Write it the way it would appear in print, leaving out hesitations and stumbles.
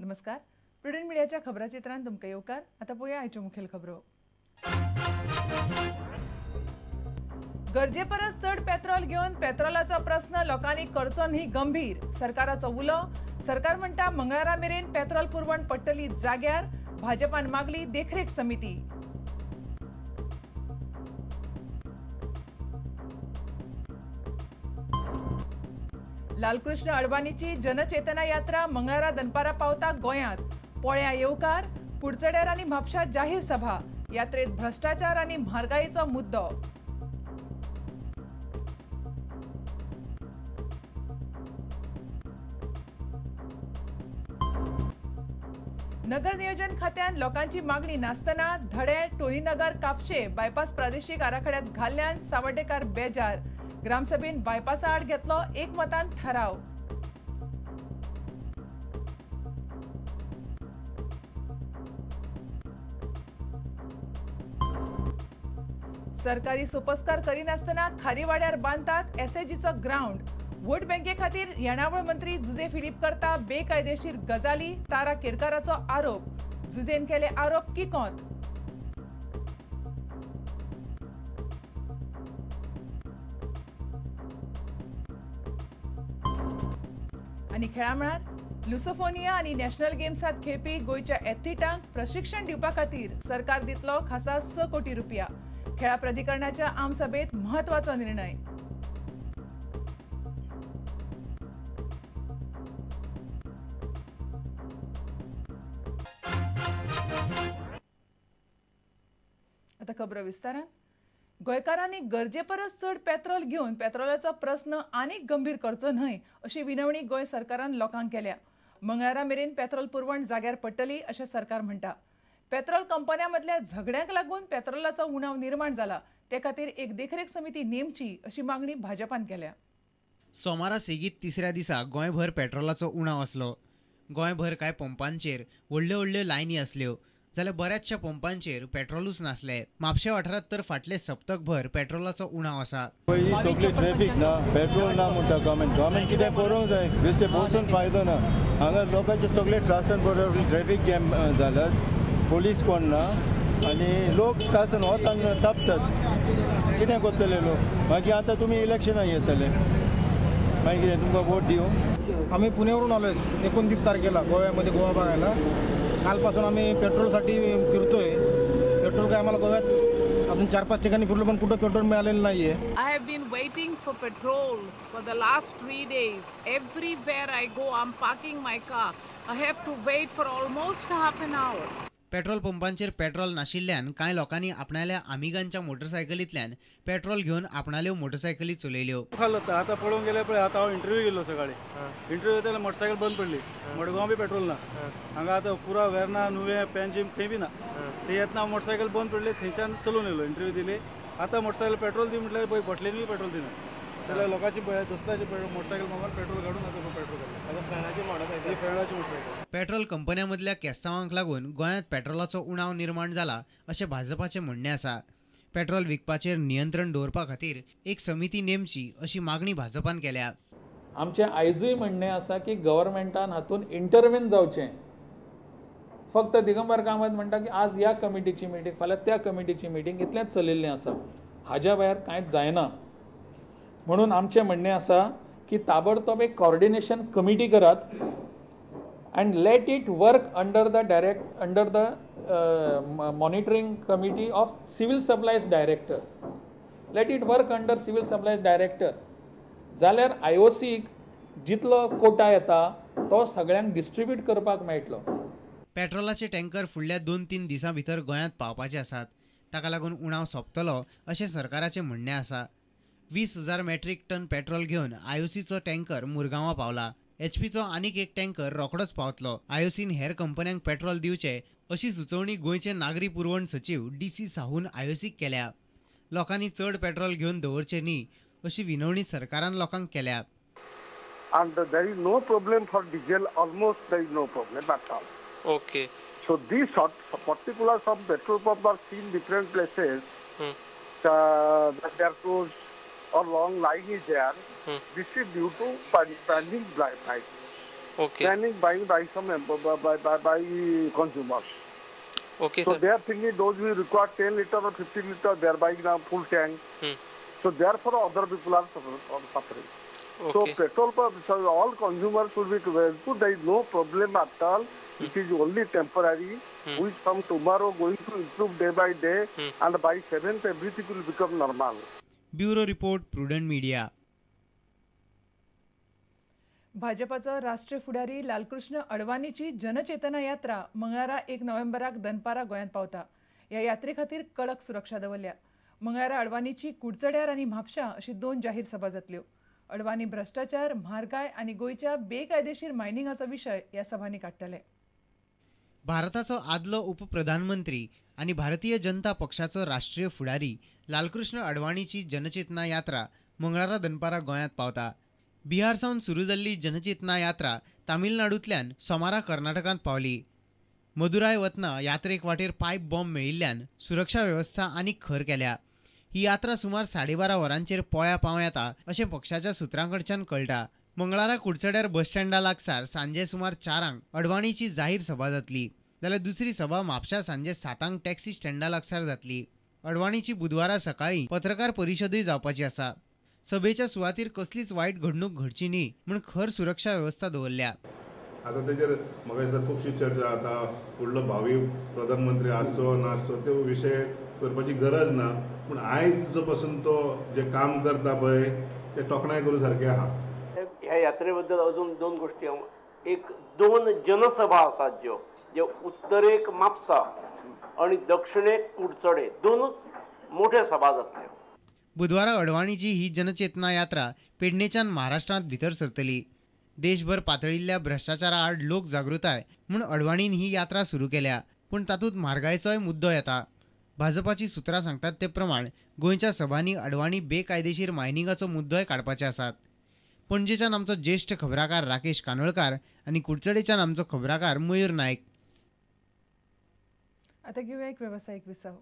नमस्कार, प्रुडंट मीडियाच्या खबराचित्रांत तुमकां येवकार. आतां पळोवया आयच्यो मुखेल खबरो. गरजे परस चड पेट्रोल घेवन पेट्रोलाचो प्रस्न लोकांनी करचो न्ही गंभीर, सरकाराचो उलो. सरकार म्हणटा मंगळारा मेरेन पेट्रोल पुरवण पडटली जाग्यार. भाजपान मागली देखरेख समिती. लालकृष्ण अडवाणीची जनचेतना यात्रा मंगळारा दनपारा पावता गोंयांत. पोळ्या येवकार, कुडचड्यार आनी म्हापशा जाहीर सभा. यात्रेत भ्रष्टाचार आनी म्हारगायेचो मुद्दो. नगर नियोजन खात्यान लोकांची मागणी नासतना धडे टोलीनगर कापशे बायपास प्रादेशीक आराखड्यात घाल्ल्यान सावड्डेकार बेजार. ग्रामसभेन बायपासा आड घेतलो एकमतान थाराव. सरकारी सोपस्कार करिनासतना खारीवाड्यार बांदतात एसएजीचो ग्रावंड. वोट बँके खातीर येणावळ मंत्री जुझे फिलीप करता बेकायदेशीर गजाली, तारा केरकाराचो आरोप. जुझेन केले आरोप किकोंत. आनी खेळा म्हळ्यार लुसोफोनिया आनी नॅशनल गेम्सांत खेळपी गोंयच्या एथलिटांक प्रशिक्षण दिवपा खातीर सरकार दितलो खासा 6 कोटी रुपया. खेळा प्राधिकरणाच्या आमसभेत म्हत्वाचो निर्णय. आता खबरो विस्तारान. गोंयकारांनी गरजे परस चड पेट्रोल घेवन पेट्रोलाचो प्रस्न आनीक गंभीर करचो न्हय अशी विनवणी गोंय सरकारान लोकांक केल्या. मंगळारा मेरेन पेट्रोल पुरवण जाग्यार पडटली अशें सरकार म्हणटा. पेट्रोल कंपन्यां मदल्या झगड्यांक लागून पेट्रोलाचो उणाव निर्माण जाला, ते खातीर एक देखरेख समिती नेमची अशी मागणी भाजपान केल्या. सोमारा सेगीत तिसऱ्या दिसा गोंयभर पेट्रोलाचो उणाव आसलो. गोंयभर कांय पंपांचेर व्हडल्यो व्हडल्यो लायनी आसल्यो, जाल्यार बऱ्याचशा पंपांचेर पेट्रोलूच नासले. म्हापशे वाठारांत तर फाटले सप्तकभर पेट्रोलाचो उणाव आसा. पयलीं सगळी ट्रॅफिक ना, पेट्रोल ना म्हणटा गव्हर्मेंट. गव्हर्मेंट कितें करूंक जाय, बेश्टें बसून फायदो ना. हांगा लोकांचे सगळे त्रासान पडून ट्रॅफिक जॅम जाल्यात, पोलीस कोण ना आनी लोक त्रासान वतान तापतात. कितें करतले लोक? मागीर आतां तुमी इलेक्शनाक येतले, मागीर कितें तुमकां वोट दिवं? आम्ही पुण्यावरून आलो आहे 29 तारखेला गोव्यामध्ये, गोवा बघायला. कालपासून आम्ही पेट्रोलसाठी फिरतोय. पेट्रोल काय आम्हाला गोव्यात अजून 4-5 ठिकाणी फिरलो पण कुठं पेट्रोल मिळालेलं नाहीये. I have been waiting for petrol for the last 3 days. Everywhere I go, I am parking my car. I have to wait for almost half an hour. Petrol पंपांचेर पेट्रोल नाशिल्ल्यान कांय लोकांनी आपणाल्या आमिगांच्या मोटरसायकलींतल्यान पेट्रोल घेवन आपणाल्यो मोटरसायकली चलयल्यो. आतां पळोवंक गेल्यार पळय, आतां हांव इंटरव्यू गेल्लो सकाळी, इंटरव्यू जाल्यार मोटरसायकल बंद पडली. मडगांव बी पेट्रोल ना हांगा, आतां पुरा वेर्ना नुवें पेंजीम थंय बी ना. थंय येतना मोटरसायकल बंद पडली, थंयच्यान चलून येयलो, इंटरव्यू दिली. आतां मोटरसायकल पेट्रोल दी म्हटल्यार पळय बोटलेन बी पेट्रोल दिना. जाल्यार लोकांची दोस्ताची मोटरसायकल मागून पेट्रोल काडून आतां पेट्रोल काडलें. फ्रेंडाची मोटरसायकल, फ्रेंडाची मोटरसायकल. पेट्रोल कंपन्यां मदल्या केस्तांवांक लागून गोंयांत पेट्रोलाचो उणाव निर्माण जाला अशें भाजपाचें म्हणणें आसा. पेट्रोल विकपाचेर नियंत्रण दवरपा खातीर एक समिती नेमची अशी मागणी भाजपान केल्या. आमचें आयजूय म्हणणें आसा की गव्हर्मेंटान हातूंत इंटरवेन जावचें. फक्त दिगंबर कामत म्हणटा की आज ह्या कमिटीची मिटींग, फाल्यां त्या कमिटीची मिटींग, इतलेंच चलिल्लें आसा, हाज्या भायर कांयच जायना. म्हणून आमचें म्हणणें आसा की ताबडतोब एक कॉर्डिनेशन कमिटी करात and let it work under the under the monitoring committee of civil supplies director. Let it work under civil supplies director. जाल्यार आयओसीक जितलो कोटा येता तो सगळ्यांक डिस्ट्रिब्यूट करपाक मेळटलो. पेट्रोलाचे टँकर फुडल्या 2-3 दिसां भितर गोंयांत पावपाचे आसात. ताका लागून उणाव सोंपतलो अशें सरकाराचें म्हणणें आसा. 20,000 मेट्रीक टन पेट्रोल घेवन आयओसीचो टँकर मुरगांवां पावला. एचपीचो आनीक एक टँकर रोखडोच पावतलो. आयओसीन हेर कंपन्यांक पेट्रोल दिवचें अशी सुचोवणी गोंयचे नागरी पुरवण सचीव डी.सी. साहून आयओसीक केल्या. लोकांनी चड पेट्रोल घेवन दवरचें न्ही अशी विनवणी सरकारान लोकांक केल्या. And there is no problem for diesel, almost there is no problem at all. Okay. So these particular some petrol pumps are seen different places. That they are closed or long line is there. This is due to panic buying. Okay. Panic buying by some by consumers. Okay, so sir. They are thinking those who require 10 liter or 15 liter, they are buying now full tank. So therefore other people are suffering. Okay. So petrol pumps, so all consumers should be helpful. There is no problem at all. It is only temporary. We from tomorrow going to improve day by day, and by 7th everything will become normal. Bureau report, Prudent Media. भाजपाचो राष्ट्रीय फुडारी लालकृष्ण अडवाणीची जनचेतना यात्रा मंगळारा 1 नोव्हेंबराक दनपारा गोंयांत पावता. ह्या यात्रे खातीर कडक सुरक्षा दवरल्या. मंगळारा अडवाणीची कुडचड्यार आनी म्हापशां अशी 2 जाहीर सभा जातल्यो. अडवाणी भ्रष्टाचार, म्हारगाय आनी गोंयच्या बेकायदेशीर मायनिंगाचो विशय ह्या सभांनी काडटले. भारताचो आदलो उपप्रधानमंत्री आनी भारतीय जनता पक्षाचो राष्ट्रीय फुडारी लालकृष्ण अडवाणीची जनचेतना यात्रा मंगळारा दनपारा गोंयांत पावता. बिहार सावन सुरू जाल्ली जनचेतना यात्रा तामिळनाडूंतल्यान सोमारा कर्नाटकांत पावली. मदुराय वतना यात्रेक वाटेर पायप बॉम्ब मेळिल्ल्यान सुरक्षा वेवस्था आनीक खर केल्या. ही यात्रा सुमार 12:30 वरांचेर पोळ्या पावं येता अशें पक्षाच्या सुत्रां कडच्यान कळटा. मंगळारा कुडचड्यार बस स्टँडा लागसार सांजे सुमार 4 अडवाणीची जाहीर सभा जातली, जाल्यार दुसरी सभा म्हापशा सांजे 7 टॅक्सी स्टँडा लागसार जातली. अडवाणीची बुधवारा सकाळीं पत्रकार परिशदूय जावपाची आसा. सभेच्या सुवातीर कसलीच वायट घडणूक घडची न्ही म्हूण खर सुरक्षा वेवस्था दवरल्या. आतां तेजेर म्हाका दिसता खुबशी चर्चा जाता. फुडलो भावी प्रधानमंत्री आसचो नासचो ते विशय करपाची गरज ना, पूण आयज जो पासून तो जे काम करता पळय ते तोखणाय करूं सारकें आहा. ह्या यात्रे बद्दल अजून 2 गोष्टी हांव, एक 2 जनसभा आसात ज्यो ज्यो उत्तरेक म्हापसा आनी दक्षिणेक कुडचडे, 2च मोठ्यो सभा जातल्यो. बुधवारा अडवाणीची ही जनचेतना यात्रा पेडणेच्यान महाराष्ट्रांत भितर सरतली. देशभर पातळिल्ल्या भ्रष्टाचारा आड लोक जागृताय म्हूण अडवाणीन ही यात्रा सुरू केल्या, पूण तातूंत म्हारगायेचोय मुद्दो येता. भाजपाची सुत्रां सांगतात ते प्रमाण गोंयच्या सभांनी अडवाणी बेकायदेशीर मायनिंगाचो मुद्दोय काडपाचे आसात. पणजेच्यान आमचो ज्येश्ठ खबराकार राकेश कानोळकार आनी कुडचडेच्यान आमचो खबराकार मयूर नायक. आतां घेवया एक वेवसायीक विसाव.